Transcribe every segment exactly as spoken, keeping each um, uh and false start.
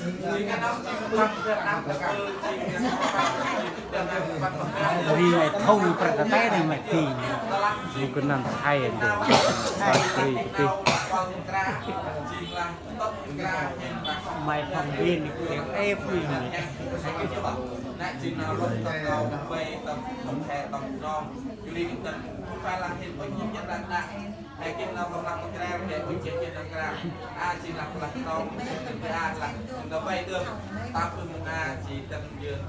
Ri mai thâu prăk ta tê nê mai ti. Mŭk kơ năn thai ndơ. Ri ti. Mai phong viên ê pui mai. Ai geh nau pơh nau pơh krem, geh ŭch geh geh nau krem. A, jêng lah pơh nau, a, lah nau vay dơm. Ta pơh mơng a, jêng dăn yơn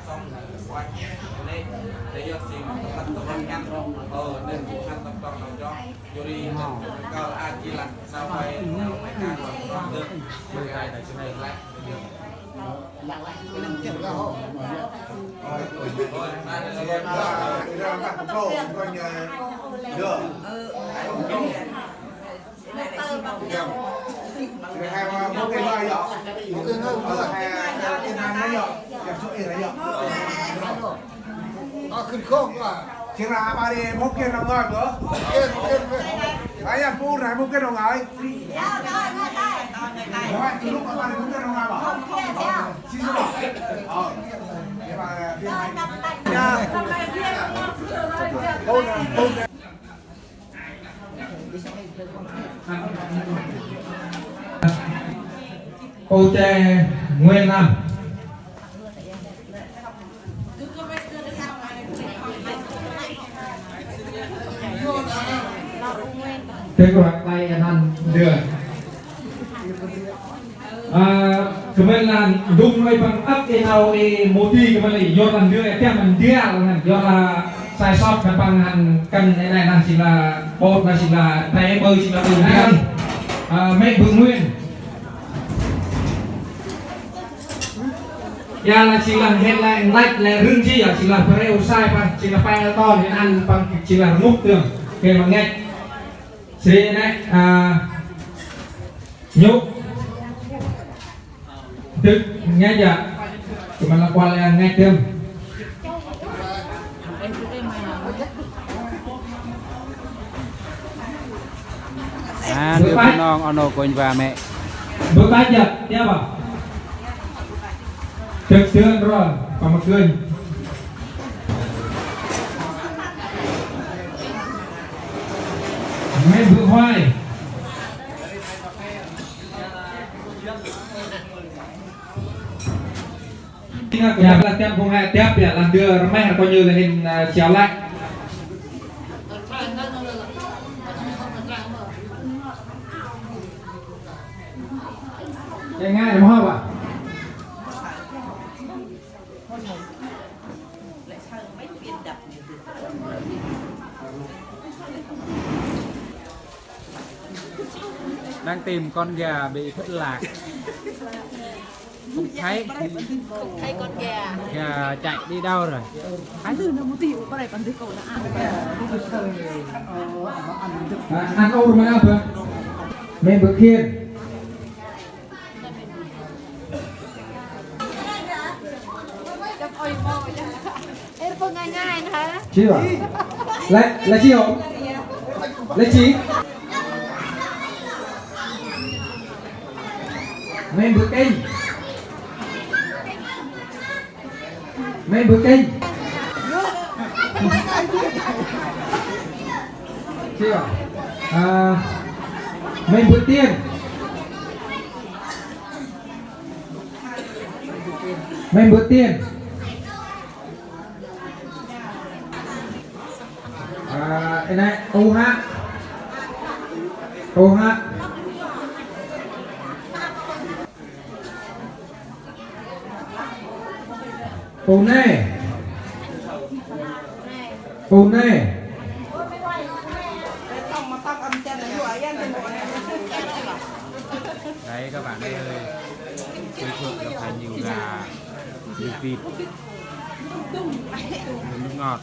sŏng kuăch nê. Nê yơh jêng tâm tâm ngăn. Ơ, nê jêng ngăn tâm tâm nau jŏk. Yor ri dăn jŏk kơl a, jêng lah nau vay, nau vay kan, nau dơm. Jêng lah nê. Ơ, khân khôn quá. Jêng lah ba ri mŭk geh nau ngơi bơ. Mŭk geh, mŭk geh. Ai ăn bu ri mŭk geh nau ngơi. Ngơi, tu lŭk ba ri mŭk geh nau ngơi bơ. Sĭ sĭ bơ. Ơ. Ơ. Pô che Nguyễn Lâm. Tê krak tay anan dơ. A, kơmel lah dŭng nui păng ăp ê nau ê mô ti kơmel lah, yor lah ndơ ê tiăm ăn dial lah, yor lah sai sót kơpăng hăn kăn ê nai lah jêng lah bôt lah jêng lah tay bơi jêng lah bơi dial. A, mê̆ Bơ̆ Nguyên. Ya lah jêng lah hên lah nglăch lah rưng jêh ya jêng lah pơrêu sai păng jêng lah pe ton hên ăn păng jêng lah rngŭk dơm. Kê ma ngăch. Sri nê, a, Nhŭ. Dâk ngăch ya. Kơmel lah kuăl ya ngăch dơm. A, ndơ Bunong, a nô kônh va mê̆. Bơ̆ Pach ya, ya ba. Dâk dơn ro, păng ma kơnh. Mê̆ Bơ̆ Hoai. Ƀiălah tiăm phung he tiăp ƀiălah ndơ rmeh rkoi ñu lĕ hên, ơ, siau lĕ. Ê ngai mâu hŏ ba. Đang tìm con gà bị thất lạc. Không thấy. Không thấy con gà. Gà chạy đi đâu rồi? Ăn ôr mơ nơh bơ. Mê̆ Bơ̆ Khiên. Ê, pô ngai ngai hả? Chi ba? Lĕ, lĕ chi hŏm? Lĕ chi? Mê̆ Bơ̆ Kinh. Mê̆ Bơ̆ Kinh. Chi ba? À, Mê̆ Bơ̆ Tiên. Mê̆ Bơ̆ Tiên. À, ê nê, u hă. U hă. Pô nê. Pô nê. Đấy các bạn ơi, giới thiệu cho Khánh Như là mì vịt, nước ngọt.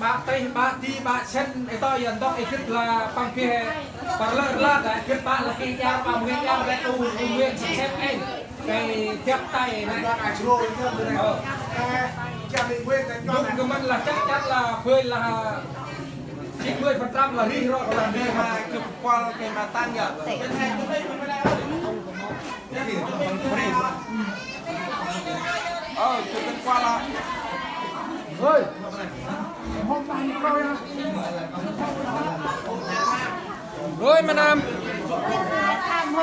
Ƀă têh, ƀă di, ƀă sĭn, ê tơ, yơn dŏk, ê gĭt lah păng bê, păng lơr lăt, ê gĭt ƀă lah kê iar, ƀă mhe iar, ƀă u, u nguyện sĭn sĭn, ê, kê dăp tay, nê. Ơ. Đúng kơ mĭn lah chắc chắn là bơi là chín mươi phần trăm là rih rồi, là rih mà chụp qual kê mà tăng nhở. Bên hai cái bên mà Ơi, ma năm.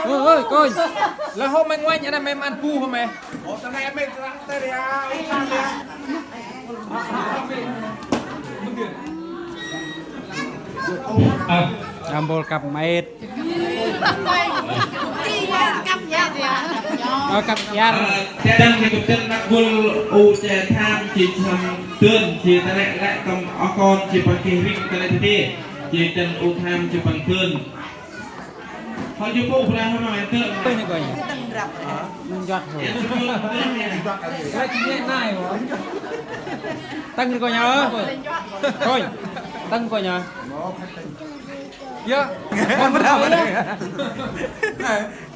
Ơi, ơi, coi. Lah hôm mày ngoai, anh em ăn bu hôm mày. Ambol kăp mét. Ơ, kăp yar. Dâng ni kŭp dâng năk gŭl u che tham chi tham dơn chi ta lĕ lĕ tâm akon chi păng kih rik ta lĕ tê. Chi dâng u tham chi păng dơn. Hŏ ju pô bra hŏ ma tơ. Tâng ni kônh. Nung jot hŏ. Lĕ chi nai hŏ. Tâng ni kônh hŏ. Kônh. Tâng kônh hŏ. Yơ.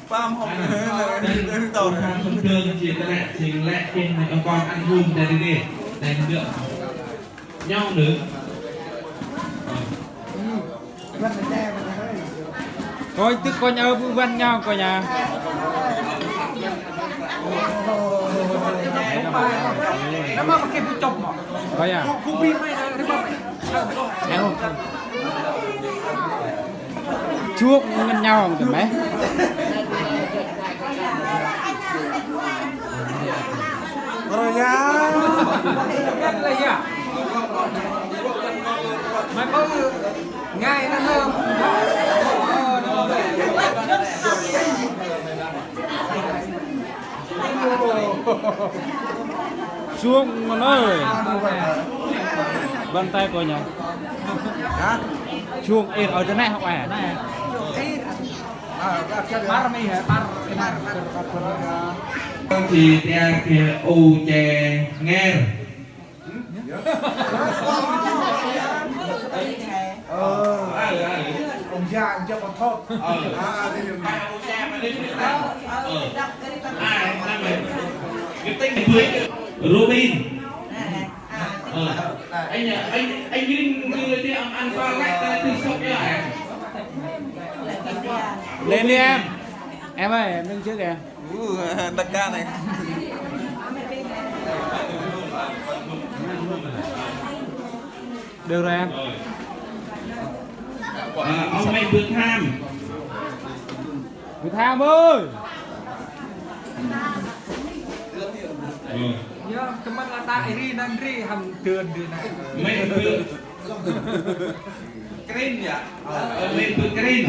Pam hŏ. Tâng tông tham sông tơn chi ta lĕ chi lĕ kih nai akon ăn hum ta đi đi. Tâng dơ. Nhau nữa. Kônh tưk kônh ơ bu văn nhau kônh à. Nama pakai bu chop mă. Kônh à. Ku pri mai na ri mă. Chuông ngân nhau kìa mày. Rồi ya. Mày có ngày nó lơm. Chuông ngân ơi. Bàn tay của nhau. Hả? Chuông ir ở trên này không à? Bar mi hả? Bar. Thì tia kia u che nger. Ông già, ông già còn thốt. Rubin. Anh, anh, anh Rin, người đi ăn, ăn pha lách, ta cứ sốc lại. Lên đi em. Em ơi, em đứng trước kìa. Ui, đăng ca này. Được rồi em. À, ông Mẹ Bươn Tham. Bươn Tham ơi. Yơ, cuma lah ta iri nang ri hăm dơn di nang. Mẹ Bươn. Krin ya. Mẹ Bươn Krin.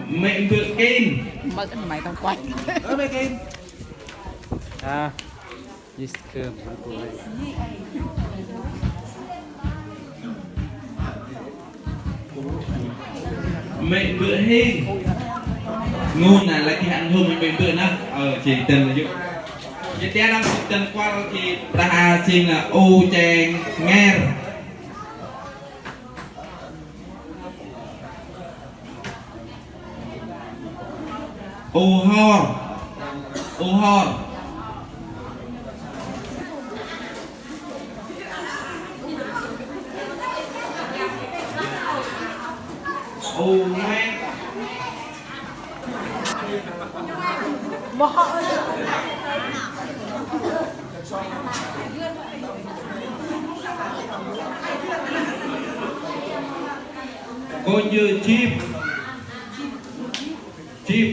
Mẹ Bươn Krin. Mẹ Bươn Krin. À. Mẹ Bươn Hin. Ngun na lagi ăn hôm Mẹ Bươn na. Ờ, chỉ tên là Dũng. Jadi anak dan kual di Praha sing na u cheng nger. U hor. U hor. U hor. Kônh Jip. Jip.